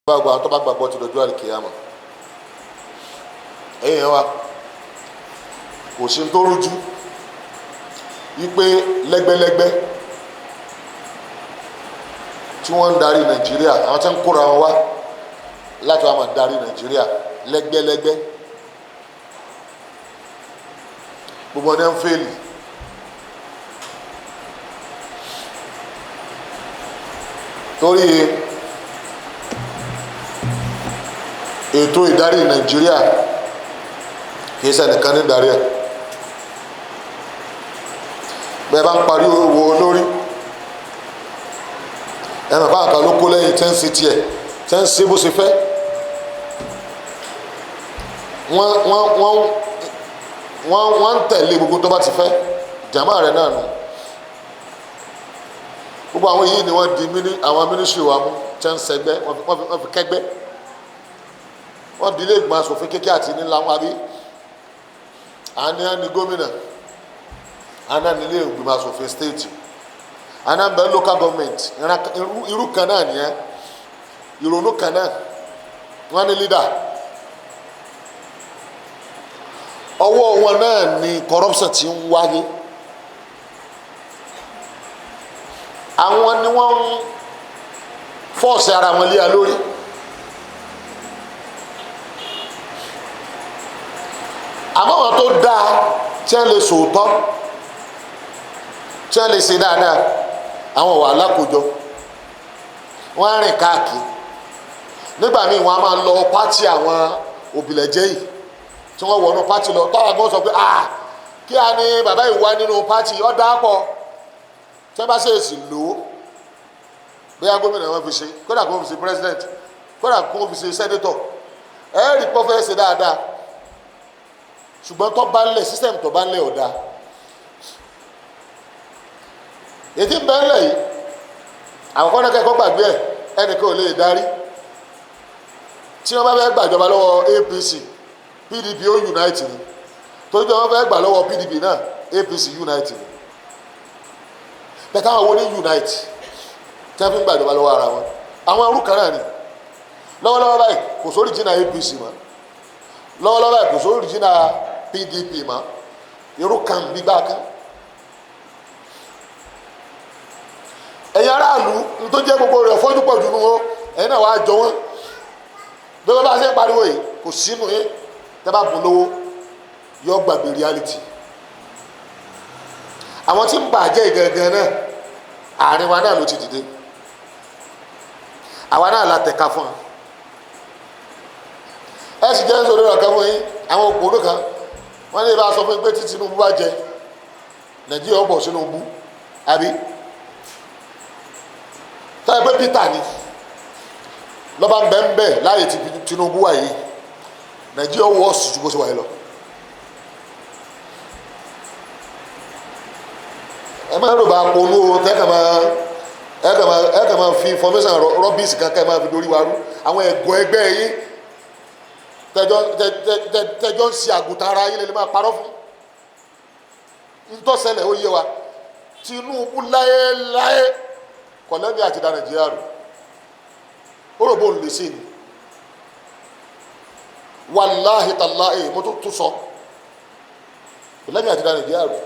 Bá gba tó bá gbàgbọ́ ti dọjọ́ àlìkìyàmọ̀. Ẹ̀yìn yẹn wa kò sí tó rújú wípé lẹ́gbẹ́lẹ́gbẹ́ tí wọ́n ń darí Nàìjíríà, àwọn tí ń kóra wọn wá láti wá máa darí Nàìjíríà lẹ́gbẹ́lẹ́gbẹ́, gbogbo ọdẹ ń fèlì. Torí ètò ìdarí Nàìjíríà kìí ṣẹnìkan ní darí ẹ̀. Bẹ́ẹ̀ bá ń parí owó olórí ẹnì bá nǹkan ló kó lẹ́yìn tẹ́ ń ṣe tiẹ̀, tẹ́ ń ṣe bó ṣe fẹ́. Wọ́n ń tẹ̀lé gbogbo tó bá ti fẹ́, jàmáà rẹ̀ náà nù. Gbogbo àwọn yìí ni wọ́n di àwọn mínísírì wa mú, tẹ́ ń sẹgbẹ́, wọ́n fi kẹ́gbẹ́, wọ́n di ilé ìgbìmọ̀ asòfin kékeré àti nílá wọn, àbí àní ní gómìnà, àná ní ilé ìgbìmọ̀ asòfin stéètì, àná bẹ́ẹ̀ local government. Irú kan náà nìyẹn, ìrònú kan náà, wọ́n ní leader. Ọwọ́ wọn náà ni corruption ti ń wáyé. Àwọn ni wọ́n ń fọ́ọ̀sì ara wọn lé a lórí. Àmọ́ àwọn tó dáa, tí wọ́n lè sòótọ́, tí wọ́n lè ṣe dáadáa, àwọn wà lákòjọ, wọ́n á rìn káàkiri. Nígbà míì wọ́n á máa lọ pátì àwọn òbílẹ̀jẹ́ yìí tí wọ́n wọnú pátì lọ, tọ́wọ́ gan sọ pé ah, kí a ní bàbá yìí wá nínú pátì ọ̀dà pọ̀. Tí wọ́n bá ṣe èsì lò ó, bóyá gómìnà wọn fi ṣe, kódà kó fi ṣe president, kódà kó fi ṣe senator, ẹ̀ẹ́rì pọ́fẹ́ ṣe dáadáa. Ṣùgbọ́n tó bá ń lẹ̀, system tó bá ń lẹ̀ ọ̀dà ètí ń bẹ́ ń lẹ̀ yìí, àkọ́kọ́ náà kẹ́kọ̀ọ́ gbàgbé ẹ̀, ẹnìkan ò lè darí. Tí wọ́n bá fẹ́ gbàjọba lọ́wọ́ APC, PDP ó unite ni, torí pé wọ́n fẹ́ gbà lọ́wọ́ PDP náà, APC unite ni. Bẹ́ẹ̀ táwọn wo ní unite tí wọ́n fi ń gbàjọba lọ́wọ́ ara wọn, àwọn arúgbó kan náà ni. Lọ́wọ́lọ́wọ́ báyìí kò sórí jìnnà APC mọ́, lọ́wọ́lọ́wọ́ báyìí kò sórí jìnnà PDP mọ́, irú kan gbígbá kan. Ẹ̀yin aráàlú n tó jẹ́ gbogbo rẹ̀ fọ́jú pọ̀ jù nù o, ẹ̀yin náà wàá jọ wọ́n. Bí wọ́n bá ṣe ń pariwo yìí kò sínú yín, tẹ́ bá bùn lówó yọ gbàgbé reality. Àwọn tí ń bàjẹ́ ìgangan náà, àárín wa náà ló ti dìde, àwa náà la tẹ̀ka fún wa. Ẹ sì jẹ́ sọ̀rọ̀ ọ̀kan fún yín, àwọn òpònú kan wọ́n lè bá sọ fún yín pé tí Tinubu bá jẹ, Nàìjíríà ó bọ̀ sínú bú, àbí táyà pé Peter ni lọ́ba ń bẹ́ ń bẹ́ láàyè tí Tinubu wà yìí, Nàìjíríà wọ́ ọ̀sùn ju bó ṣe wà yìí lọ. Ẹ máa ń rò bá ponú o, tẹ́kà máa ẹ kà máa fi information rọ́bìsì kankan ẹ máa fi dorí wa rú. Àwọn ẹ̀gọ́ ẹgbẹ́ yín tẹjọ ń ṣe àgùntàn ara yín lè máa parọ́ fún. Ntọ́sẹ̀lẹ̀ ó yé wa, Tinubu láéláé kọ̀lẹ́mì àti da Nàìjíríà rò, ó rò bó ń lè ṣe ni. Wàláhì tàláhì, mo tún sọ, kọ̀lẹ́mì àti da Nàìjíríà rò.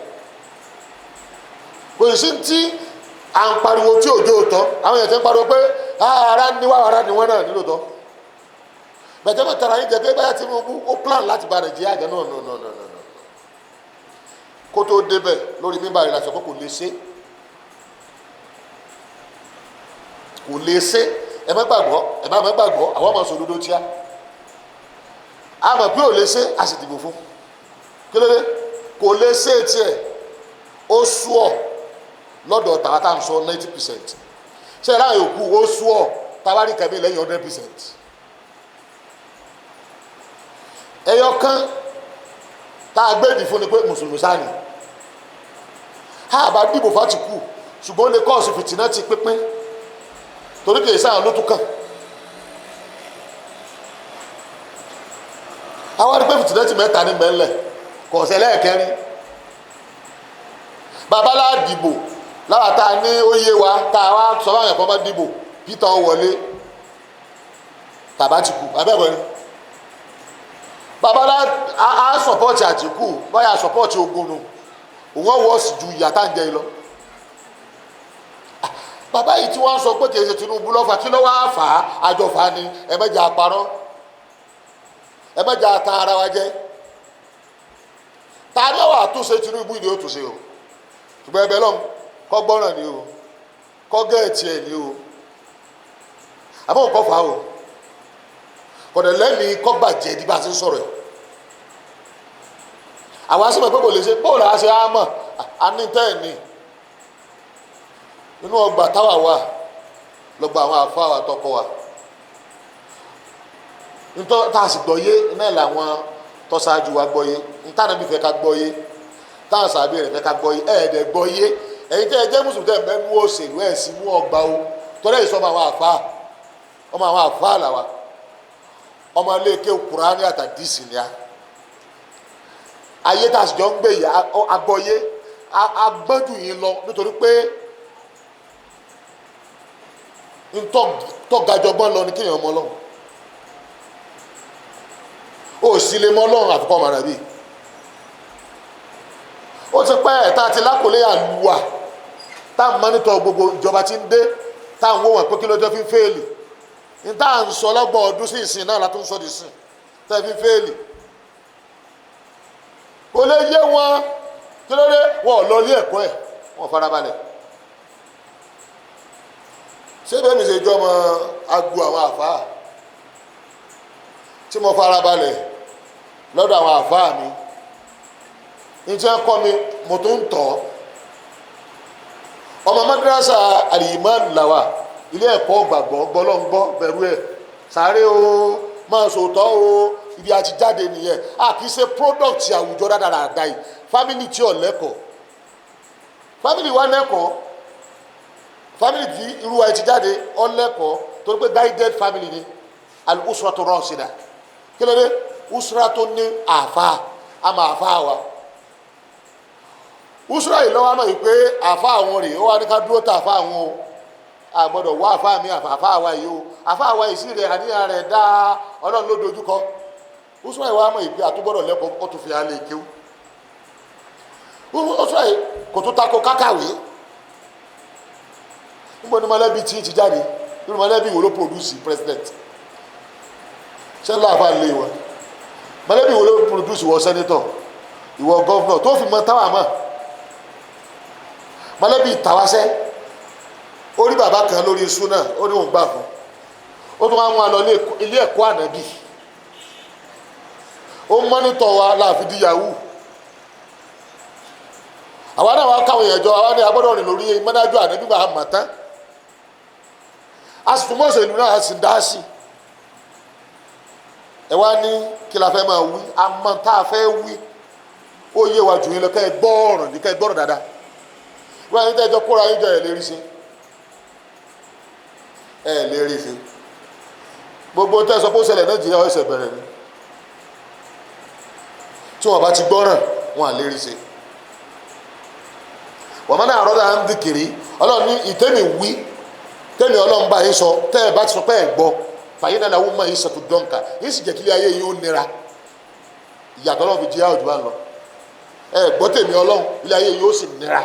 Kò sí tí à ń pariwo tí òjò tán, àwọn èèyàn ti ń pariwo pé ara ni wá, ara ni wọ́n náà nílò tán. Bẹ̀tẹ̀ bẹ̀ tara yín jẹ pé báyà Tinubu ó plan láti ba Nàìjíríà jẹ́. No, no, no, no, no, kó tó débẹ̀ lórí mímbà rẹ̀ láti sọ pé kò lè ṣe, kò lè ṣe. Ẹ má gbàgbọ́, ẹ má gbàgbọ́, àwọn ọmọ sòdodo tíá a mọ̀ pé ò lè ṣe, a sì dìbò fún. Kí ló dé? Kò lè ṣe tiẹ̀, ó sú ọ lọ́dọ̀ tàwa tá à ń sọ 90%. Ṣé ẹ láàyò kú, ó sú ọ tábàrí kẹ́mi lẹ́yìn 100%. Ẹyọ kan tá a gbé ìdí fún ni pé mùsùlùmí sáà ni, a bá dìbò f'Àtìkù, ṣùgbọ́n ó lè kọ́ọ̀sì fìtínà ti pínpín, torí kìí sáà ló tún kàn. Àwọn àdìpé fìtínà ti mẹ́ta ní mẹ́lẹ̀ kọ̀ọ̀sẹ̀ lẹ́ẹ̀kẹrin. Babalá dìbò lára tá a ní ó yé wa, tá a wá sọ fáwọn ẹ̀kọ́ máa dìbò, Peter wọlé. Tàbátìkù abẹ́ẹ̀kọ́ ni babalá a sọpọ́ọ̀tì Àtìkù báyà sọpọ́ọ̀tì ogun nù òun ọwọ́ sì ju ìyá tá ń jẹ lọ. Bàbá yìí tí wọ́n sọ pé kì í ṣe Tinubu lọ́fà kí ló wáá fà á àjọfà ni ẹ mẹ́jà parọ́ ẹ mẹ́jà tan ara wa jẹ. Ta ni ọwọ́ àtúnṣe Tinubu ni ó túnṣe o, ṣùgbọ́n ẹbẹ lọ́n kọ́ gbọ́ràn ni o, kọ́ gẹ̀ẹ́tì ẹ̀ ni o, àmọ́ òkọ́ fà á o, kọ̀dẹ̀ lẹ́mìí kọ́ bàjẹ́ bí bá a ti ń sọ̀rọ̀ ẹ̀. Àwọn asọ́mọ̀ pé kò lè ṣe bóòlù àṣẹ àmọ̀ anítẹ́ ẹ̀ ni inú ọgbà táwà wà lọ́gbà àwọn àfa wa tọkọ wa ntọ́ tá a sì gbọ́yé náà làwọn tọ́ṣáájú wa gbọ́yé ntànà bí fẹ́ ká gbọ́yé táwọn sàbí rẹ̀ fẹ́ ká gbọ́yé ẹ̀ẹ́dẹ̀ gbọ́yé. Ẹ̀yin tẹ́ ẹ jẹ́ mùsùlùmí tẹ́ ẹ mẹ́nu òṣèlú ẹ̀ sì mú ọgbà o, tọ́lẹ̀ ìsọmọ àwọn àfa, ọmọ àwọn àfa làwà, ọmọ ilé ike Kùránì àtàdísì ni a ayé tá a sì jọ ń gbé yìí agbọ́yé agbọ́dù yìí lọ nítorí pé ntọ́gajọgbọ́n lọ ni kéèyàn mọ Ọlọ́run. Ó sì lè mọ Ọlọ́run àfikọ́ ọmọ rẹ̀ bíi ó ti pẹ́ ẹ̀ tá a ti lákòólé àlùwà tá a mọ́nítọ̀ gbogbo ìjọba tí ń dé tá a ń wò wọ́n pé kí ló jẹ́ fi ń fẹ́ẹ̀lì ní tá à ń sọ lọ́gbọ̀n ọdún sí ìsìn náà látún sọ di sìn tẹ́ fi ń fẹ́ẹ̀lì. Kò lè yé wọn kí ló dé wọn ò lọ ilé ẹ̀kọ́ ẹ̀ wọn farabalẹ̀. Ṣé bẹ́ẹ̀ mi ṣe jọ ọmọ agbo àwọn àfáà tí mo farabalẹ̀ lọ́dọ̀ àwọn àfáà mi ní tí wọ́n kọ́ mi mo tún ń tọ́ ọmọ madrasa Al-Iman làwà ilé ẹ̀kọ́ gbàgbọ́ gbọ́lọ́ngbọ́ bẹ̀rù ẹ̀ sáré o máa sòótọ́ o ibi àti jáde nìyẹn. A kì í ṣe product àwùjọ dáadáa yìí family tí ò lẹ́kọ̀ọ́, family wa lẹ́kọ̀ọ́, family tí irú wa ti jáde ọ lẹ́kọ̀ọ́ torí pé guided family ni al-usratu rashida. Kí ló dé? Usra tó ní àfa àmọ́ àfa wa usra yìí lọ́wọ́ àmọ́ yìí pé àfa àwọn rèé ó wá ní ká dúró ta àfa àwọn o, a gbọ́dọ̀ wá àfa mi àfa àwa yìí o, àfa àwa yìí sí rẹ̀ àníyàn rẹ̀ dáa Ọlọ́run ló dojúkọ. Usra yìí wá àmọ́ yìí pé àtúgbọ́dọ̀ lẹ́kọ̀ọ́ ó tún fi alẹ́ kéwú. Usra yìí kò tó tako kákàwé. Níbo ni mọ̀lẹ́bí tí ti jáde? Nínú mọ̀lẹ́bí wo ló produce president? Ṣé láàfà lè wọn? Mọ̀lẹ́bí wo ló produce ìwọ senator, ìwọ governor tó fi mọ táwa mọ̀? Mọ̀lẹ́bí tàwáṣẹ́ ó rí bàbá kan lórí súnà ó ní òun gbà fún ó tún wá mú wa lọ ilé ẹ̀kọ́ ànábì, ó mọ́nítọ̀ wa láàfin di yahoo. Àwa náà wá káwọn èèyàn jọ, àwa ní agbọ́dọ̀ rìn lórí mọ́nájú ànábì gbà mọ̀ tán, a sì tún mọ̀ọ́sẹ̀ ìlú náà a sì dá sí. Ẹ wá ní kí la fẹ́ máa wí, àmọ́ tá a fẹ́ wí ó yé wa jù yín lọ, kẹ́ ẹ gbọ́ ọ̀rọ̀ ní kẹ́ ẹ gbọ́rọ̀ dáadáa. Wọ́n yẹn tẹ́jọ́ kóra yín jọ ẹ̀ lérí sí, ẹ̀ lérí sí. Gbogbo tẹ́ sọ pé ó ṣẹlẹ̀ Nàìjíríà ó ṣẹ̀ bẹ̀rẹ̀ ni. Tí wọ́n bá ti gbọ́ràn wọn à lérí sí. Wọ́n máa ń àrọ́dà ń dìkìrì Ọlọ́run ní ìtẹ́mi wí tẹ́mi Ọlọ́run bá yín sọ tẹ́ ẹ bá ti sọ pé ẹ gbọ́ fàyín náà làwọn máa yín sọ̀tún dọ́ǹkà yín sì jẹ́ kí ilé ayé yín ó nira. Ìyàtọ̀ Ọlọ́run fi jẹ́ àwùjọ bá ń lọ ẹ gbọ́ tèmi Ọlọ́run ilé ayé yín ó sì nira.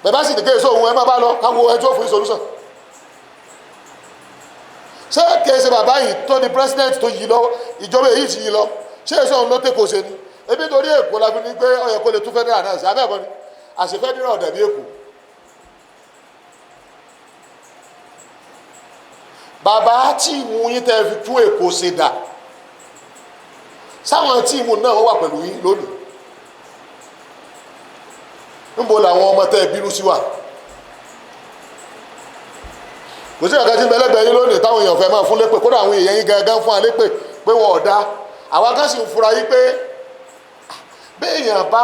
Bẹ́ẹ̀ bá sì ní kéèso òun ẹ má bá lọ káwo ẹ tó fún solution. Ṣé kèéṣe bàbá yìí tó di president tó yí lọ ìjọba èyí ti yí lọ ṣé èso òun ló tẹ́kọ̀ọ́ ṣe ni? Ebi torí Èkó la fi ní pé ó yẹ kó lè tún federal náà ṣe abẹ́ẹ̀kọ́ ni àṣẹ federal ọ̀dà bí Èkó. Bàbá tíìmù yín tẹ́ fi tún Èkó ṣe dà sáwọn tíìmù náà wọ́n wà pẹ̀lú yín lónìí. Níbo làwọn ọmọ tẹ́ bínú sí wà? Kò sí ọ̀gá tí ń bẹ lẹ́gbẹ̀ẹ́ yín lónìí táwọn èèyàn fẹ́ máa fún lépè, kódà àwọn èèyàn yín gangan fún alépè pé wọn ò dá. Àwa kan sì ń fura yín pé béèyàn bá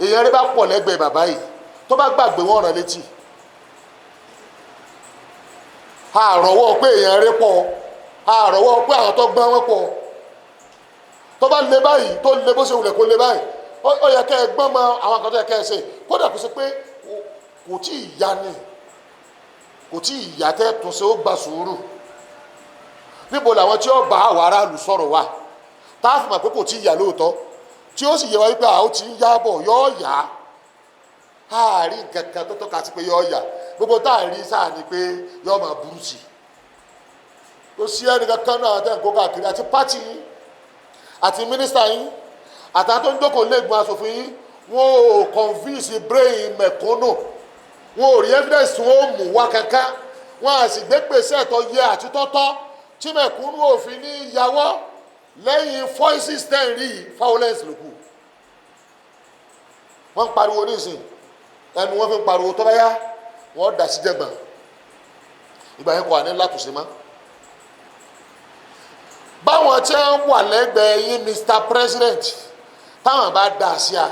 èèyàn rí bá pọ̀ lẹ́gbẹ̀ẹ́ bàbá yìí tó bá gbàgbé wọn rán létí. Àrọ̀wọ́ pé èèyàn rí pọ̀, àrọ̀wọ́ pé àwọn tó gbọ́n wọn pọ̀. Tó bá lé báyìí tó lé bó ṣe wulẹ̀ kó lé báyìí ó yẹ kẹ́ ẹ gbọ́n mọ àwọn kan tó yẹ kẹ́ ẹ ṣe, kódà kó ṣe pé kò tí ì ya ni, Kò tí ì yá tẹ́ tún ṣe, ó gba sùúrù. Níbo làwọn tí ó bá àwọn aráàlú sọ̀rọ̀ wà tá a fi mọ̀ pé kò tí ì yá lóòótọ́, tí ó sì yẹ wá wípé àwọn ti ń yá bọ̀, yóò yá? Àárín nǹkan kan tó tọ́ka sí pé yóò yá. Gbogbo tá à ń rí sáà ni pé yóò máa burú sí i. Kò sí ẹnìkan kan náà tẹ̀ ń kó káàkiri, àti party yín, àti mínísítà yín, àtàwọn tó ń jókòó lẹ́gbọ̀n aṣòfin yín. Wọn ò convince brain mẹ̀kúnnù. Wọn ò rí evidence tí wọn ò mú wá kankan. Wọn à sì gbé gbèsè tó yẹ àti tọ́tọ́ tí mẹ̀kúnnù òfin ní yàwọ́ lẹ́yìn voices ten rí. Violence ló kù. Wọ́n ń pariwo nísìn, ẹnu wọn fi ń pariwo. Tó bá yá, wọ́n dà sí jẹ̀gbọ̀n. Ìgbà yẹn kò wà ní látùsí mọ́. Báwọn tí wọ́n wà lẹ́gbẹ̀ẹ́ yín, Mr President, táwọn bá dà sí a,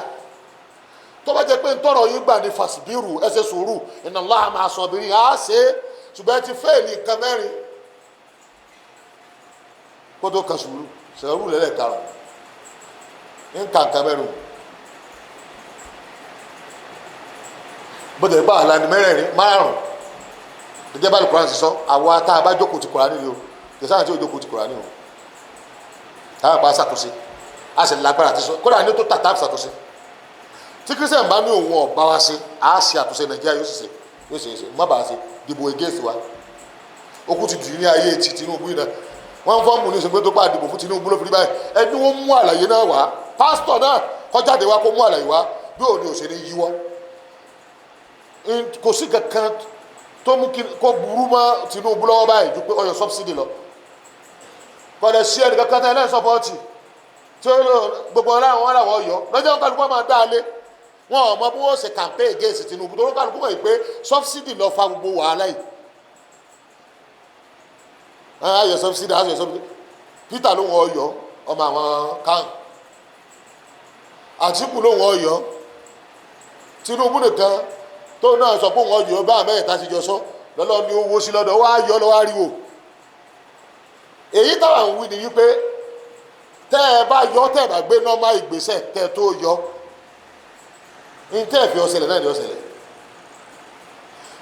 tó bá jẹ́ pé ntọ́rọ̀ yín gbà ní fasbiru, ẹ ṣe sùúrù, inna Allaha ma'a sabirin, á ṣe é. Ṣùgbọ́n ẹ ti fail nǹkan mẹ́rin kó tó kan sùúrù. Sùúrù lẹ́lẹ̀ karùn nǹkan nǹkan mẹ́rin bó tẹ̀ bá àlàní mẹ́rẹ̀ẹ̀rin márùn gẹ́gẹ́ bá Al-Qur'an ti sọ. Àwa tá a bá jókòó ti Kùránì ni o, kì í sáà tí o jókòó ti Kùránì o. Táwọn àpá ṣàtúnṣe, a sì lágbára ti sọ kódà ní tó tàtà ṣàtúnṣe. Tí Christian bá ní òun ọba wa ṣe, a ṣe àtúnṣe. Nàìjíríà yóò sì ṣe, yóò ṣe é ṣe. Má bàa ṣe dìbò against wa. Okú ti dì ní ayé ti Tinubu yìí náà. Wọ́n fọ́ọ̀mù ní ìsìnkú tó bá dìbò fún Tinubu ló fi rí báyìí. Ẹni wọ́n mú àlàyé náà wá, pásítọ̀ náà kọjáde wá kó mú àlàyé wá bí òní ò ṣe ní yíwọ́. Kò sí kankan tó mú kó burú mọ́ Tinubu lọ́wọ́ báyìí ju pé ó yọ subsidy lọ. Kọ̀dẹ̀ sí ẹnì kankan tẹ́ ẹlẹ́sìn support tí ó lọ. Gbogbo ọ̀rẹ́ àwọn ọ̀rẹ́ yọ lọ́jọ́ kálukú máa dá a lé. Wọn ò mọ bí wọ́n ṣe campaign against Tinubu tó kálukú mọ̀ pé subsidy lọ fa gbogbo wàhálà yìí. Ayọ̀ subsidy, ayọ̀ subsidy. Peter ló wọ́n yọ ọmọ àwọn kan, Àtìkù ló wọ́n yọ. Tinubu nìkan tó náà sọ pé wọ́n yọ bá mẹ́ta ti jọ sọ lọ́lọ́ ní owó sí lọ́dọ̀ wá yọ lọ́wọ́ ariwo. Èyí táwọn ń wí ni wípé tẹ́ ẹ bá yọ, tẹ́ ẹ bá gbé nọ́mà ìgbésẹ̀ kẹ́ ẹ tó yọ ní tẹ́ ẹ fi ọ̀sẹ̀lẹ̀ náà ní ọ̀sẹ̀lẹ̀.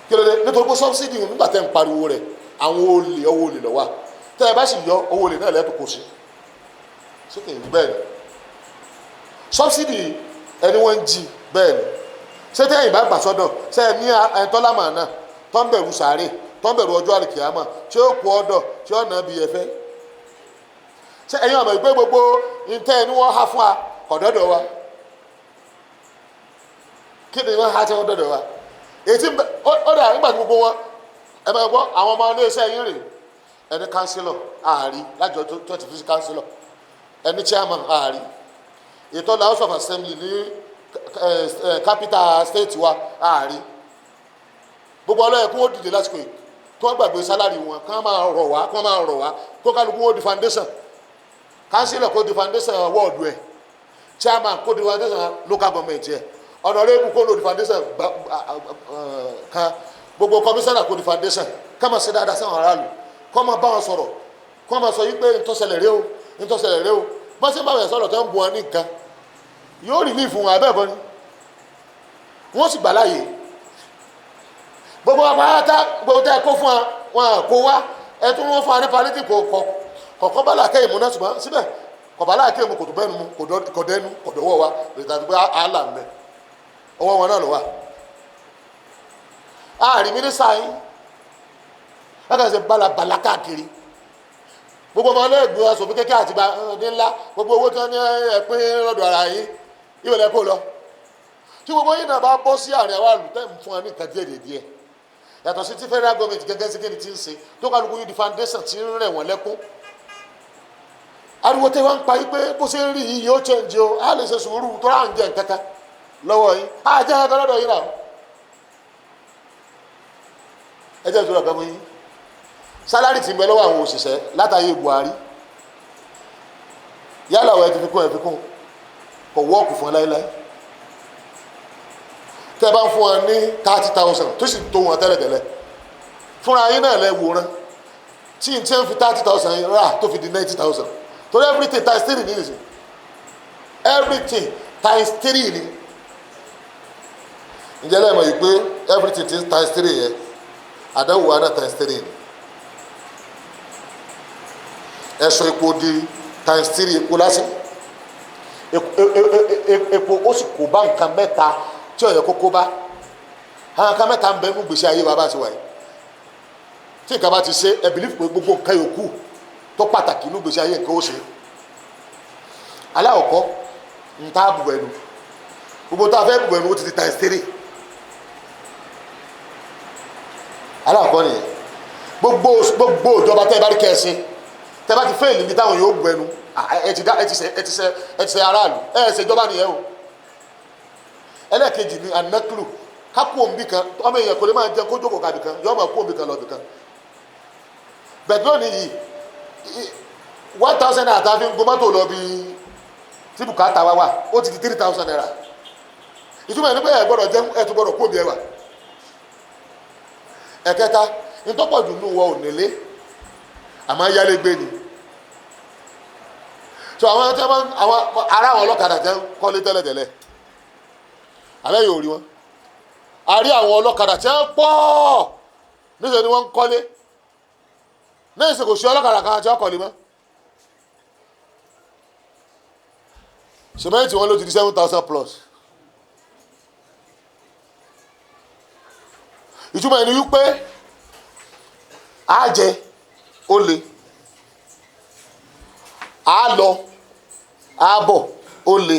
Kí ló dé? Nítorí pé subsidy nígbà tẹ́ ń pariwo rẹ̀, àwọn olè, owó olè lọ́wọ́. Tẹ́ ẹ bá sì yọ, owó olè náà lẹ́tọ̀ kò sí sókè. Bẹ́ẹ̀ ni subsidy ẹni wọ́n ń jí. Bẹ́ẹ̀ ni ṣé tẹ́yìn bá gbà sọ́dọ̀ ṣe é ní ẹ̀ńtọ́lámà náà tó ń bẹ̀rù sàárè, tó ń bẹ̀rù ọjọ́ àlìkìyàmà, tí ó kú ọ̀dọ̀ tí ó nà bí ẹ̀fẹ́? Ṣé ẹ̀yin ọ̀mọ̀ ìgbé gbogbo ntẹ́ ẹni wọ́n há fún wa kọ̀dọ́dọ̀ wa? Kí ni wọ́n há tí wọ́n dọ̀dọ̀ wa? Ètí ó dà nígbà tí gbogbo wọn ẹ máa gbọ́ àwọn ọmọ ilé iṣẹ́ yín rè. Ẹni councillor ààrí lájọ tó ti fi sí councillor, ẹni chairman ààrí, ètò House of Assembly ní capital state wa ààrí. Gbogbo ọlọ́yẹ̀ kó wọ́n dìde lásìkò yìí, kí wọ́n gbàgbé salary wọn, kí wọ́n máa rọ̀ wá, kí wọ́n máa rọ̀ wá, kó kálukú wọn di foundation. Councillor kó di foundation wọ́ọ̀dù ẹ̀, chairman kó di foundation local government ẹ̀, honourable kó di foundation kan, gbogbo commissioner kó di foundation. Ká máa ṣe dáadáa sáwọn aráàlú, kó máa bá wọn sọ̀rọ̀, kó máa sọ yí pé ntọ́sẹ̀lẹ̀ rẹ o, ntọ́sẹ̀lẹ̀ rẹ o. Bá ṣe ń bá wọn sọ̀rọ̀ tó ń bu wọn ní nǹkan, yóò relief wọn. Abẹ́ ẹ̀kọ́ ni wọ́n sì gbà láàyè. Gbogbo apáta, gbogbo tẹ́ ẹ kó fún wa, wọn kó wá. Ẹ tún wọn fún wa ní palliative. Kò kọ̀kọ́ bá làákẹ́ ìmú náà, ṣùgbọ́n síbẹ̀ kọ̀ bá làákẹ́ ìmú, kò tó bẹ́ẹ̀ mu, kò dẹnu, kò dọwọ́ wa lè tàbí pé àálà ń bẹ ọwọ́ wọn náà ló wà. Ààrin mínísà yín lákàtà ṣe balabala káàkiri. Gbogbo ọmọ ọlẹ́gbẹ̀ẹ́ aṣòfin kékeré àti ní ńlá, gbogbo owó tí wọ́n ní ẹ̀pín lọ́dọ̀ ara yín, ìwé kó lọ. Tí gbogbo yín náà bá bọ́ sí àárín àwọn àlùtẹ́ ń fún wa ní nǹkan díẹ̀ díẹ̀, yàtọ̀ sí ti federal government gẹ́gẹ́ sí kíni tí ń ṣe tó kálukú yìí di foundation tí ń rẹ̀ wọ́n lẹ́kún. Ariwo tẹ́ wọ́n ń pa yí pé bó ṣe ń rí yìí yóò change o. Á lè ṣe sùúrù tó rà ń jẹ nǹkan kan lọ́wọ́ yín, á jẹ́ nǹkan lọ́dọ̀ yín náà. Ẹ jẹ́ ìtura kan fún yín. Salary ti ń bẹ lọ́wọ́ àwọn òṣìṣẹ́ látàyè Buhari, yálà ọ̀ ẹ ti fi kún, ẹ fi kún, kò wọ́ọ̀kù fún ẹ láéláé. Tẹ́ ẹ bá ń fún wọn ní 30,000 tó sì tó wọn tẹ́lẹ̀tẹ́lẹ̀, fúnra yín náà lẹ wòran tí n tí ń fi 30,000 rà tó fi di 90,000, torí everything times three ní ìsìn, everything times three ni. Ǹjẹ́ lẹ́ẹ̀mọ̀ yìí pé everything times three yẹn Àdánwò wa náà times three ni. Ẹ̀sọ́ epo di times three, epo lásán, epo ó sì kó bá nǹkan mẹ́ta tí ó yẹ kó kó bá. Àwọn nǹkan mẹ́ta ń bẹ nínú gbèsè ayé wa bá ti wà yìí. Tí nǹkan bá ti ṣe, ẹ bìlífù pé gbogbo nǹkan yòókù tó pàtàkì nínú gbèsè ayé nǹkan ó ṣe. Aláwọ̀kọ́ ń tá bù ẹnu, gbogbo tá a fẹ́ bù ẹnu ó ti di times three. Aláwọ̀kọ́ nìyẹn. Gbogbo gbogbo ìjọba tẹ́ ẹ bá rí kẹ́ẹ̀sì, tẹ́ bá ti fẹ́ẹ̀lì níbi táwọn yóò bù ẹnu, ẹ ti dá, ẹ ti ṣe, ẹ ti ṣe, ẹ ti ṣe aráàlú, ẹ ṣe ìjọba nìyẹn o. Ẹlẹ́ẹ̀kejì ni anaklu, kákó òǹbì kan. Ọmọ èèyàn kò lè máa jẹun kó jókòó kàbì kan, yọọ máa kó òǹbì kan lọ bì kan. Bẹ̀ẹ̀ lónìí yìí, 1,000 naira tá a fi ń gun mọ́tò lọ bí tí bùkátà wa wà, ó ti di 3,000 naira. Ìtumọ̀ ẹni pé ẹ gbọ́dọ̀ jẹun, ẹ tún gbọ́dọ̀ kó òbí ẹ wà. Ẹ̀kẹta, ntọ́pọ̀jù nù wọ ònílé, àmọ́ ayálégbé ni. So àwọn tí wọn, àwọn ará àwọn ọlọ́kadà tẹ́ ń kọ́lé tẹ́lẹ̀tẹ́lẹ̀, àbẹ́ yóò rí wọn. A rí àwọn ọlọ́kadà tẹ́ ń pọ̀ níṣẹ́ ni wọ́n ń kọ́lé. Ní ìsìnkú sí ọlọ́kadà kan tí wọ́n kọ́lé mọ́. Sìmẹ́ǹtì wọn ló ti di 7,000 plus. Ìtumọ̀ ẹni wípé á jẹ ó le, á lọ á bọ̀ ó le,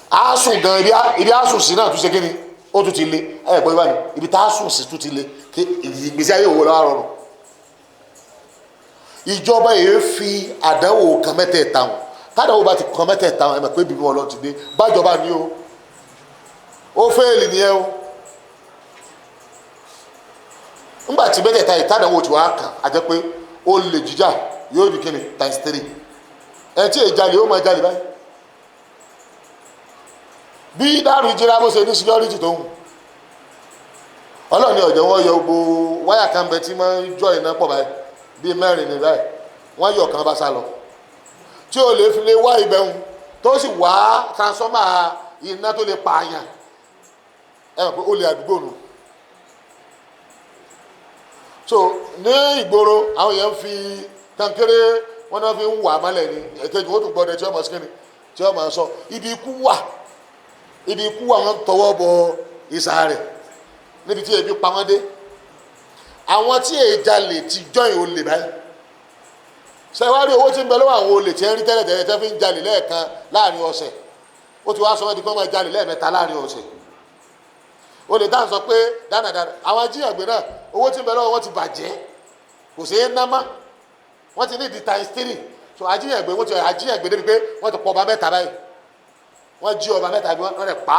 á sùn gan, ibi á sùn sí náà tún ṣe kí ni, ó tún ti le. Ẹ gbọ́ ibà ni ibi tá a sùn sí tún ti le. Kí ìgbésí ayé òwò lọ́wọ́ rọrùn. Ìjọba yìí fi àdánwò kan mẹ́tẹ̀ẹ̀ta wọn. Tádàwọ̀ bá ti kan mẹ́tẹ̀ẹ̀ta wọn, ẹ mọ̀ pé bíbí wọn lọ ti dé bájọba ni o, ó fẹ́ẹ̀lì nìyẹn o. Ńgbà tí mẹ́tẹ̀ẹ̀ta yìí tádàwọ̀ tí wàá kàn á jẹ́ pé ó lè jíjà yóò di kíni times three. Ẹ tí èyí jalè ó máa jalè báyìí. Bí dárú ìjìnlá bó ṣe ní security tó ń hù, ọlọ́ọ̀ni ọ̀jọ̀ wọn yọ gbogbo wáyà kan bẹ tí máa ń jọ iná pọ̀ báyìí bíi mẹ́rin ní báyìí, wọ́n yọ kan bá sá lọ tí o lè fi lè wá ibẹ̀ ń tó sì wá transformer iná tó lè pààyàn. Ẹ mọ̀ pé ó lè àdúgbò nù. So ní ìgboro àwọn èèyàn fi kankéré wọn náà fi ń wà mọ́lẹ̀ ní èkejì, wọ́n tún gbọ́dọ̀ tí wọ́n máa sikini tí wọ́n máa sọ ibi ikú wà, ibi ikú wà, wọ́n tọwọ́ bọ ìsà rẹ̀ níbi tí ebi pa wọ́n dé. Àwọn tí èjalè ti jọyìn olè báyìí. Ṣe wá rí owó tí ń bẹ lọ́wọ́ àwọn olè tí ń rí tẹ́lẹ̀tẹ́lẹ̀ tẹ́ fi ń jalè lẹ́ẹ̀kan láàrin ọ̀sẹ̀, ó ti wá sọ wọ́n di kí wọ́n máa jalè lẹ́ẹ̀mẹ́ta láàrin ọ̀sẹ̀. Olè dáhùn sọ pé dánadáná àwọn ajíyàgbé náà, owó tí ń bẹ lọ́wọ́ wọn ti bàjẹ́, kò sí é ná mọ́, wọ́n ti ní di times three. So ajíyàgbé, wọ́n ti ajíyàgbé débi pé wọ́n ti pọ̀ ọba mẹ́ta báyìí, wọ́n jí ọba mẹ́ta bí wọ́n rẹ̀ pa.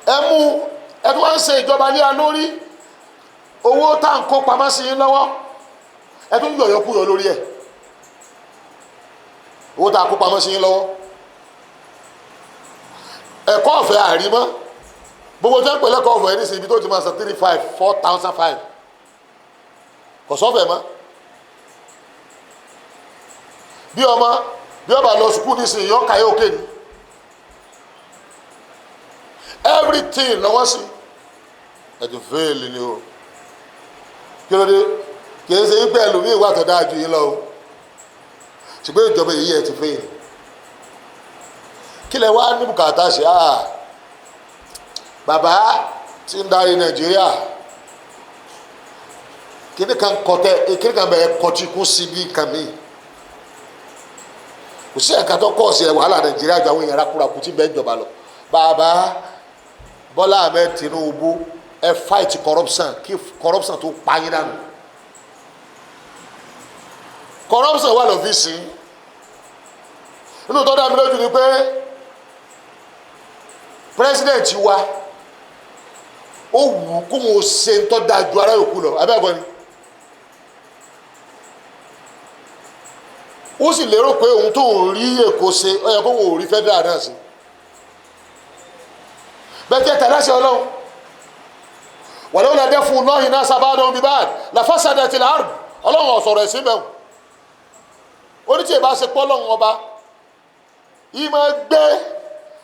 Ẹ mú ẹ tí wọ́n ń ṣe ìjọba ní alórí owó tá à ń kó pamọ́ sí yín lọ́wọ́, ẹ tún yọ̀yọ̀ kúyọ̀ lórí ẹ̀. Owó tá a kó pamọ́ sí yín lọ́wọ́, ẹ̀kọ́ ọ̀fẹ́ àrímọ́, gbogbo tí wọ́n pè lẹ́kọ̀ọ́ ọ̀fẹ́ ní síbi tó ti máa san 3 5 4,500, kò sọ́fẹ̀ mọ́. Bí ọmọ bí ọba lọ sùkúù nísìnyí, yọ kàyé òkè ni everything lọ́wọ́ sí. Ẹ ti fẹ́ẹ̀lì ni o. Kí ló dé? Kì í ṣe wípé ẹlòmíì wà tó dáa ju yín lọ o, ṣùgbọ́n ìjọba èyí ẹ ti fẹ́ẹ̀lì. Kí lẹ wá ní bùkátà ṣe? À bàbá tí ń darí Nàìjíríà, kíní kan kọtẹ, kíní kan bẹ kọtí kú sí bí kan mi kò sí ẹ̀ka tó kọ̀ sí ẹ̀ wàhálà Nàìjíríà ju àwọn èèyàn rákúrakú tí bẹ́ẹ̀ jọba lọ. Bàbá Bọ́lá Ahmed Tinubu, ẹ fight corruption, kí corruption tó pa yín dànù. Corruption wà lọ́fíìsì. Inú tó dá mi lójú ni pé president wa ó wù ú kó wọn ṣe ń tọ́ da ju ará yòókù lọ, abẹ́ẹ̀kọ́ ni. Ó sì lérò pé òun tó ń rí Èkó ṣe, ó yẹ kó wọn ò rí federal náà ṣe. Bẹ́ẹ̀ tí ẹ tẹ̀lé ṣe Ọlọ́run, wàlẹ́ òun fún lọ́hìn náà sábàdàn bíbáàd làfàṣàdà ti làárù. Ọlọ́run ọ̀sọ̀rọ̀ ẹ̀sìn bẹ́ẹ̀ o. Ní tí ì bá ṣe pọ́ lọ́run ọba yìí máa gbé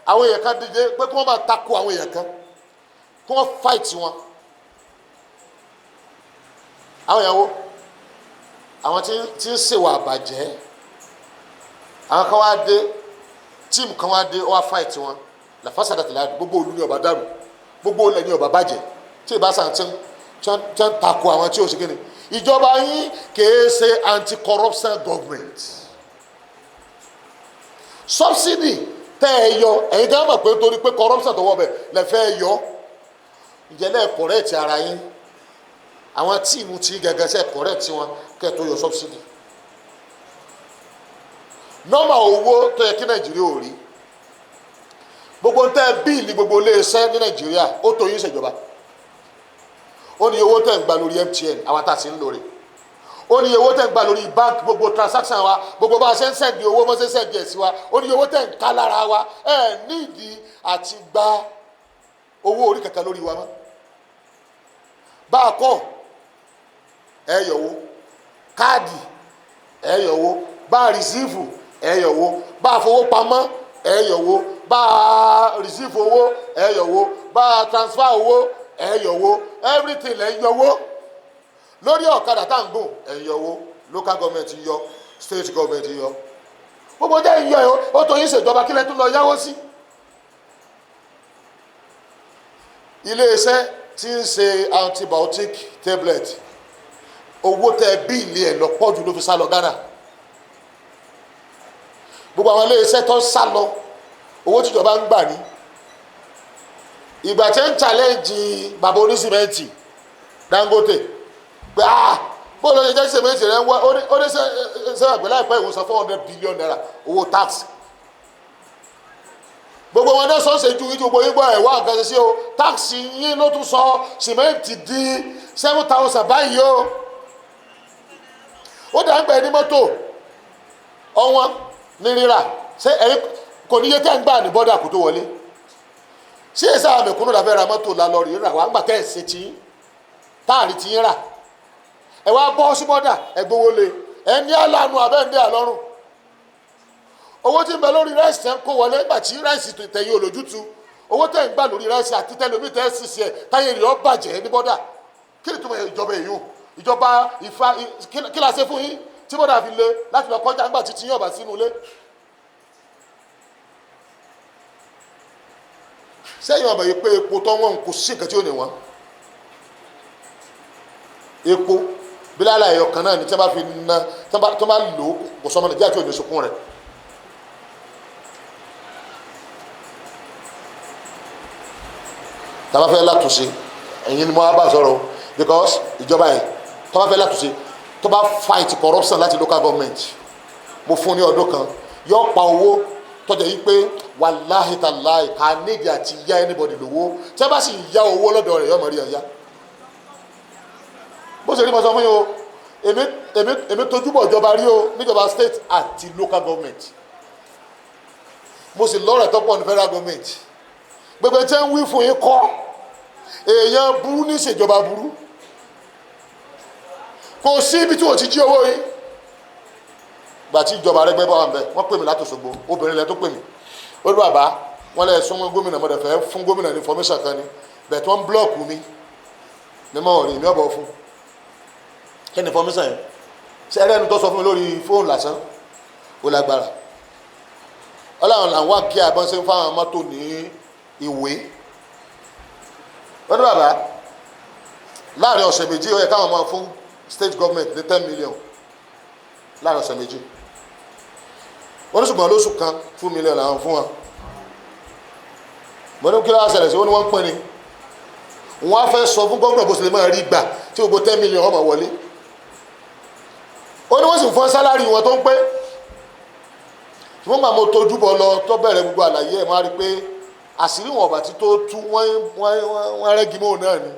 Àwọn èèyàn kan dìde pé kí wọ́n máa tako àwọn èèyàn kan, kí wọ́n fight wọn. Àwọn èèyàn wo? Àwọn tí ń ṣèwà àbàjẹ́. Àwọn kan wá dé, team kan wá dé, ó wá fight wọn. Làfàṣàdà tìlá, gbogbo olú ní ọba dàrú, gbogbo olè ní ọba bàjẹ́. Tí ìbá sàn tí ń tako àwọn tí ò sí kíni. Ìjọba yín kìí ṣe anti-corruption government. Subsidy tẹ́ ẹ yọ, ẹ̀yin gan mọ̀ pé torí pé corruption tó wọ́ bẹ̀ lẹ fẹ́ yọ. Ǹjẹ́ lẹ́ẹ̀ correct ara yín? Àwọn team tí gẹ́gẹ́ sẹ́ correct wọn kẹ́ ẹ tó yọ subsidy. Nọ́mà owó tó yẹ kí Nàìjíríà ò rí, gbogbo ntẹ́ bíìlì gbogbo iléeṣẹ́ ní Nàìjíríà ó tó yín ṣèjọba. Ó ní owó tẹ̀ ń gba lórí MTN, àwọn tá a sì ń lórí. Ó ní owó tẹ̀ ń gba lórí bank, gbogbo transaction wa, gbogbo bá a ṣe ń send owó, bó ṣe ń send ẹ̀ sí wa. Ó ní owó tẹ̀ ń ká lára wa. Ẹ nídìí àti gba owó orí kankan lórí wa mọ́. Bá a kọ́ ẹ yọ̀wó káàdì, ẹ yọ̀wó bá a receive, ẹ yọ̀wó bá a fowó pamọ́, ẹ yọ̀wó bá a receive owó, ẹ yọ̀wó bá a transfer owó, ẹ yọ̀wó. Everything lẹ ń yọwó. Lórí ọ̀kadà tá à ń gùn, ẹ ń yọwó. Local government yọ, state government yọ, gbogbo jẹ́ ìyọ ẹ̀. Ó tó yín ṣèjọba, kílẹ̀ tó lọ yáwó sí. Iléeṣẹ́ tí ń ṣe antibiotic tablet, owó tẹ bíìlì ẹ̀ lọ pọ̀ jù ló fi sá lọ Ghana. Gbogbo àwọn iléeṣẹ́ tó ń sá lọ, owó tíjọba ń gbà ní. Ìgbà tí ń challenge bàbá onísìmẹ́ǹtì Dangote pé ah, bóòlù ọ̀sẹ̀ jẹ́ sìmẹ́ǹtì rẹ̀ ń wá, ó ní sẹ́wọ̀n pé láìpẹ́ ìwòsàn 400 billion naira owó tax. Gbogbo wọn náà sọ ṣe ju ìjú gbogbo yín gbọ́ ẹ̀ wá nǹkan ṣe sí o. Tax yín ló tún sọ sìmẹ́ǹtì di 7,000 báyìí o. Ó dà ń gbẹ ní mọ́tò ọ̀wọ́n ní rírà. Ṣé ẹ̀yin kò níye tẹ́ ń gbà ní bọ́dà kó tó wọlé? Ṣé èsì àwọn mẹ̀kúnnù la fẹ́ ra mọ́tò la lọ rí rà wá ńgbà tẹ́ ẹ̀ ṣe tí táàrí ti ń rà? Ẹ wá bọ́ sí bọ́dà, ẹ gbowó lé, ẹ ní àlànà abẹ́ ń dé àlọ́rùn. Owó tí ń bẹ lórí ráìsì tẹ́ ń kó wọlé, nígbà tí ráìsì tẹ̀yìn olójútu, owó tẹ́ ń gbà lórí ráìsì àti tẹ́lómi tẹ́ sì ṣe táyé rẹ̀ ó bàjẹ́ ní bọ́dà. Kí ni túmọ̀ ìjọba èyí o? Ìjọba ìfa kí la ṣe fún yín tí bọ́dà fi le láti lọ kọjá nígbà tí tiyín ọ̀bà sínú ilé? Sẹ́yìn ọmọ yìí pé epo tó wọ́n kò sí nǹkan tí ò ní wọ́n. Epo bílálà ẹ̀yọ kan náà ni tí wọ́n bá fi na, tí wọ́n bá lò ó, kò sọmọ Nàìjíríà tí ò ní sunkún rẹ̀. Tá a bá fẹ́ látúnṣe, ẹ̀yin ni mo wá bá sọ̀rọ̀, because ìjọba yìí, tó bá fẹ́ látúnṣe, tó bá fight corruption láti local government, mo fún ní ọdún kan, yóò pa owó tọ́jà yìí pé wàláhì tàláhì ká nídìí àti yá anybody lówó. Tí wọ́n bá sì yá owó lọ́dọ̀ rẹ̀, yóò mọ̀ rí ẹ̀ yá. Bó ṣe rí mo sọ fún yín o. Èmi tójúbọ̀ ìjọba rí o, níjọba state àti local government. Mo sì lọ́rẹ̀ tó pọ̀ ní federal government. Gbogbo tí ń wí fún yín kọ́, èèyàn burú ní ìṣèjọba burú. Kò sí ibi tí wọ́n ti jí owó yín. Gbà tí ìjọba Arẹ́gbẹ́ bá wà ń bẹ̀, wọ́n pè mí láti Òṣogbo. Obìnrin lẹ tó pè mí, ó ní bàbá wọn lẹ súnmọ́ gómìnà, mo dẹ̀ fẹ́ fún gómìnà ní information kan ni bẹ̀ tí wọ́n ń block mi ní mọ́ ọ̀rìn mi ọ̀bọ̀ fún kí ni information yẹn. Ṣe ẹlẹ́nu tó sọ fún mi lórí fóònù lásán ó lágbára. Ọlọ́run làwọn wà kí abọ́n ṣe ń fáwọn mọ́tò ní ìwé. Ó ní bàbá, láàrin ọ̀sẹ̀ 2 ó yẹ káwọn máa fún state government ní 10 million láàrin ọ̀sẹ̀ 2. Wọ́n ní ṣùgbọ́n lóṣù kan, 2 million làwọn fún wọn. Mo ní kí ló wá ṣẹlẹ̀ sí? Wọ́n ní wọ́n ń pín ni. Wọ́n á fẹ́ sọ fún gómìnà bó ṣe lè máa rí gbà tí gbogbo 10 million ọmọ wọlé. Ó ní wọ́n sì fún salary wọn tó ń pé. Ṣùgbọ́n gbà mo tójú bọ̀ lọ tó bẹ̀rẹ̀ gbogbo àlàyé ẹ̀, máa rí pé àṣírí wọn ọ̀bà tí tó tú, wọ́n rẹ́gi mọ́ náà ni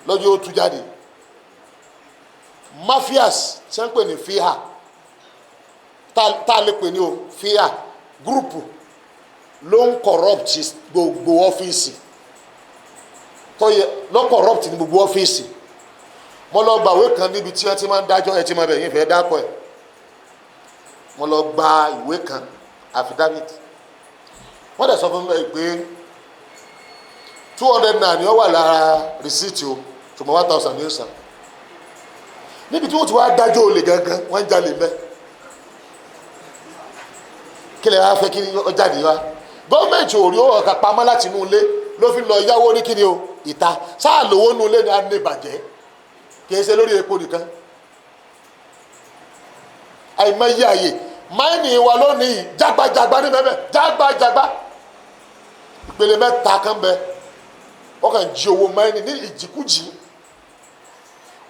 lọ́jọ́ ó tú jáde. Mafias ṣe ń pè ní fíhà, tá a lè pè ní o fíhà group ló ń corrupt gbogbo ọ́fíìsì tó yẹ ló corrupt ní gbogbo ọ́fíìsì. Mo lọ gbàwé kan níbi tí wọ́n ti máa ń dájọ́, ẹ ti máa bẹ̀ yín fẹ́ dákọ̀ ẹ̀. Mo lọ gba ìwé kan, affidavit. Wọ́n dẹ̀ sọ fún mi pé ₦200 ni ó wà lára rìsíìtì o, ṣùgbọ́n 1,000 ní ó san. Níbi tí wọ́n ti wá dájọ́ olè gangan, wọ́n ń jalè mẹ́. Kí lè wá fẹ́ kí ó jáde wá? Gọ́ọ̀mẹ̀ntì ò rí owó ọ̀kà pamọ́ láti inú ilé ló fi lọ yáwó ní kíni o ìta sáà lówó inú ilé ni a ní ìbàjẹ́, kì í ṣe lórí epo nìkan. Àìmọye àyè máìnì wa lónìí jágbajàgba ní bẹ́ẹ̀ jágbajàgba, ìpele mẹ́ta kan bẹ, wọ́n kàn jí owó máìnì ní ìjìkújì.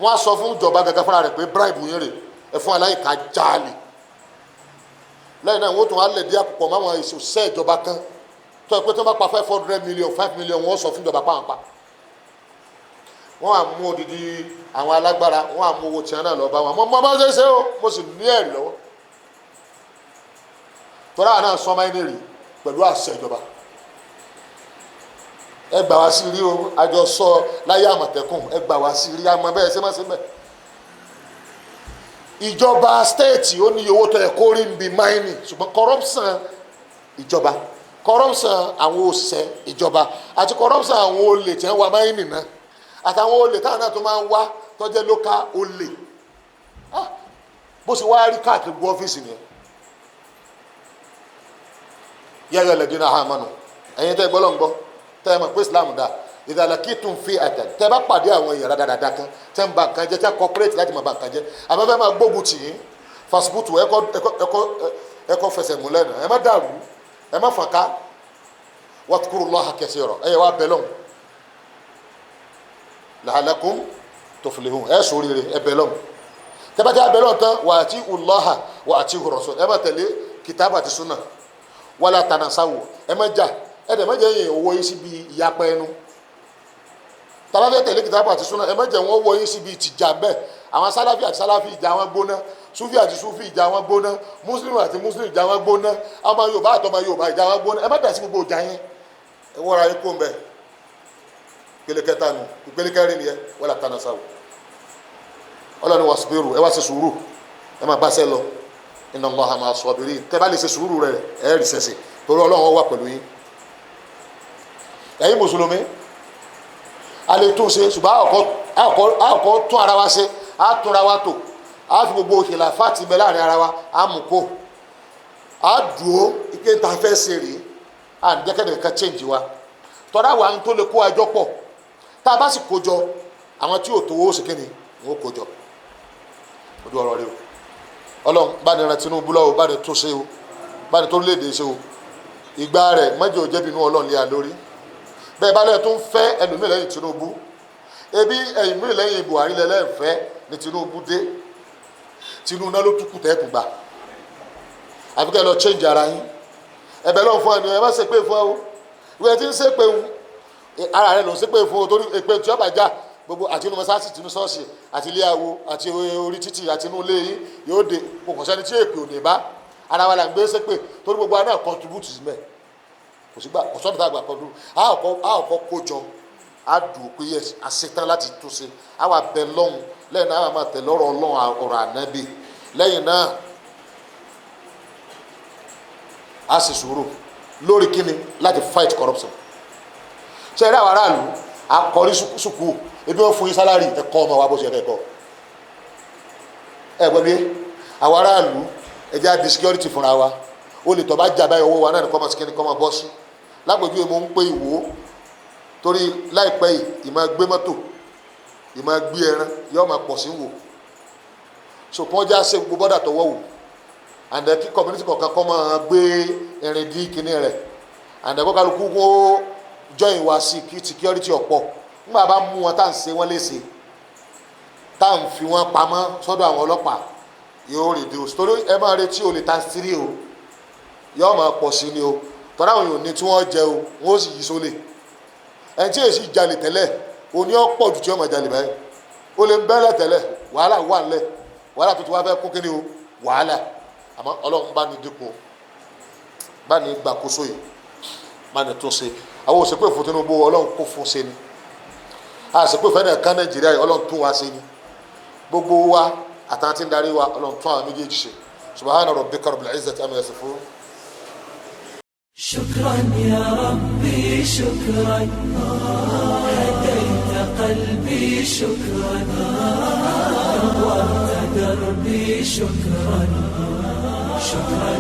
Wọ́n á sọ fún ìjọba gẹ́gẹ́ fúnra rẹ̀ pé bribe yín rè é fún aláìka jáàlì. Lẹ́yìn náà wọ́n tún á lè dí àpòpọ̀ máwọn òṣìṣẹ́ ìjọba kan tó ẹ pé tí wọ́n bá pa 500 million, 5 million, wọ́n sọ fún ìjọba pàǹpà. Wọ́n á mú odidi àwọn alágbára, wọ́n á mú owó tiẹ̀ náà lọ bá wọn. Mọ́ bá ṣe ṣe o, mo sì ní ẹ̀rí lọ́wọ́ tọ́lá náà sọ máa ń rí pẹ̀lú àṣẹ ìjọba. Ẹ gbà wá sí rí o, àjọ sọ láyé Àmọ̀tẹ́kùn, ẹ gbà wá sí rí, àmọ́ bẹ́ẹ̀ ṣe má ṣe bẹ́ẹ̀. Ìjọba stéètì ó ní owó tó yẹ kó rí ń bi máìnì, ṣùgbọ́n corruption ìjọba, corruption àwọn òṣìṣẹ́ ìjọba àti corruption àwọn olè tí wọ́n wá máìnì náà, àtàwọn olè táwọn náà tó máa ń wá tó jẹ́ local olè, bó ṣe wá rí káàkiri gbọ́ ọ́fíìsì nìyẹn. Yẹ́yọ́ lẹ́dínà hàmánu, ẹ̀yin tẹ́ gbọ́ lọ́n gbọ́, tẹ́ ẹ mọ̀ pé Islam dá ìdàlẹ̀ kí tún fi àtẹ tẹ́ bá pàdé àwọn èèyàn dáadáa kan tẹ́ ń ba nǹkan jẹ́, tẹ́ cooperate láti máa ba nǹkan jẹ́, àmọ́ fẹ́ máa gbógun tì yín, fasibutu ẹ̀kọ́ ẹ̀kọ́ ẹ̀kọ́ fẹsẹ̀ múlẹ̀ náà, ẹ má dàrú, ẹ má fànká. Wadhkurullaha kaseera, ẹ yẹ wá bẹ̀ lọ́hùn, la'allakum tuflihun, ẹ sóríire, ẹ bẹ̀ lọ́hùn. Tẹ́ bá tẹ́ bẹ̀ lọ́hùn tán, wa ati'ullaha wa ati'ur rasul, ẹ má tẹ̀lé kìtàbà àti súnà, wala tanasawu, ẹ má jà, ẹ dẹ̀ má jẹ́ yẹn owó yín síbi ìyapa ẹnu. Tàbá fẹ́ tẹ̀lé kìtàbù àti súnà, ẹ má jẹ́ wọ́n wọ yín síbi ìtìjà bẹ́ẹ̀. Àwọn sálàfì àti sálàfì ìjà wọn gbóná, súfì àti súfì ìjà wọn gbóná, mùsùlùmí àti mùsùlùmí ìjà wọn gbóná, ọmọ Yorùbá àtọmọ Yorùbá ìjà wọn gbóná. Ẹ má dà sí gbogbo ìjà yẹn, ẹ wọ́ra yín kó ń bẹ̀. Ìpele kẹta nù, ìpele kẹrin nìyẹn, wala tanasawu. Ọlọ́ni wasbiru, ẹ wá ṣe sùúrù, ẹ má bá ṣe lọ, inna Allaha ma'a sabirin. Tẹ bá lè ṣe sùúrù rẹ, ẹ rí sẹsẹ, torí Ọlọ́run wà pẹ̀lú yín. Ẹ̀yin mùsùlùmí, a lè tún ṣe, ṣùgbọ́n àkọ́ tún ara wa ṣe, a túnra wa tò, a fi gbogbo khilafat ti bẹ láàrin ara wa, a mú kó a dùó ike ta fẹ́ ṣe rèé, a ní jẹ́kẹ́ nìkan change wa, tọ́ra wa ń tó lè kó àjọ pọ̀. Tá a bá sì kó jọ, àwọn tí ò tó owó ṣe kíni wọn ó kó jọ. Ojú ọ̀rọ̀ rẹ o, Ọlọ́run bá ní ran Tinubu lọ́wọ́, bá ní tún ṣe o, bá ní tó léde ṣe o. Ìgbà rẹ̀ mọ́jọ́ òjẹ́binú Ọlọ́run lé a lórí. Bẹ́ẹ̀ bá lẹ́yìn tó ń fẹ́ ẹlòmíì lẹ́yìn Tinubu, ebi ẹ̀yìn lẹ́yìn Buhari lẹ́lẹ́fẹ́ ní Tinubu dé, Tinubu náà ló túkù tẹ́kù gbà. Àfi kẹ́ lọ change ara yín. Ẹ̀bẹ̀ lọ́n fún ẹni, ẹ má ṣe pé fún ẹ o. Ìwé tí ń ṣe pé ń ara rẹ ló ń ṣe pé fún o, torí èpè tí ọba já gbogbo àti inú mọ́sáàsì, tinú ṣọ́ọ̀ṣì àti ilé awo àti orí títì àti inú ilé yín yóò dé. Kò kàn sẹ́ni tí èpè ò ní bá ara wa là ń gbé ṣe pé, torí gbogbo wa náà contribute sí mẹ́. Kò sígbà kò sọ́dọ̀ tá a gbà kọ́ dúró, a ò kọ́ kó jọ, a dùn pé yes, a ṣetán láti tún ṣe, a wà bẹ lọ́hùn. Lẹ́yìn náà a máa tẹ̀ lọ́rọ̀ Ọlọ́run, ọ̀rọ̀ Ànábì. Lẹ́yìn náà a sì sùúrù lórí kíni láti fight corruption. Ṣe eré àwọn aráàlú akọrí sùkúù, ebi wọn fún yín salary, ẹ̀kọ́ ọmọ wa bó ṣe kẹ́kọ̀ọ́ ẹ gbọ́ bí àwọn aráàlú ẹ jẹ́ àdí security fúnra wa. Ó lè tọ́ bá jà báyìí, owó wa náà ní kọ́mọ sí kíni kọ́mọ bọ́ sí. Lápèjúwe, mo ń pé ìwò torí láìpẹ́ yìí, ìmọ̀ gbé mọ́tò, ìmọ̀ gbé ẹran yóò máa pọ̀ sí wò. So kí wọ́n já ṣe gbogbo bọ́dà tọwọ́ wò, and then kí community kọ̀ọ̀kan kọ́ máa gbé irin dí kíní rẹ̀, and then kó kálukú kó join wa sí kí security ọ̀pọ̀. Nígbà bá mú wọn tá à ń ṣe wọ́n léṣe, tá à ń fi wọ́n pamọ́ sọ́dọ̀ àwọn ọlọ́pàá, yóò reduce, torí ẹ máa retí olè ta sírí o, yóò máa pọ̀ sí ni o, tọ́lá àwọn èèyàn ní tí wọ́n jẹ o, wọ́n ó sì yí sólè. Ẹni tí èsì jalè tẹ́lẹ̀ òní ọ̀pọ̀ jù tí wọ́n máa jalè báyìí. Ó lè ń bẹ́lẹ̀ tẹ́lẹ̀, wàhálà wà ńlẹ̀, wàhálà tuntun wá fẹ́ kún kíni o wàhálà. Àmọ́ Ọlọ́run bá ní dínkù, bá ní gbàkóso yìí, bá ní tún ṣe. Àwọn òṣèpè fún Tinubu, Ọlọ́run kó fún ṣe ni. Àṣepè fẹ́ náà ká Nàìjíríà yìí, Ọlọ́run tún wá ṣe ni. Gbogbo wa àtàwọn tí ń darí wa, Ọlọ́run tún àwọn méjèèjì ṣe. Subhana rabbika rabbil izzati amma yasifun. شكرا يا ربي شكرا، هديت قلبي شكرا، نورت دربي شكرا، شكرا.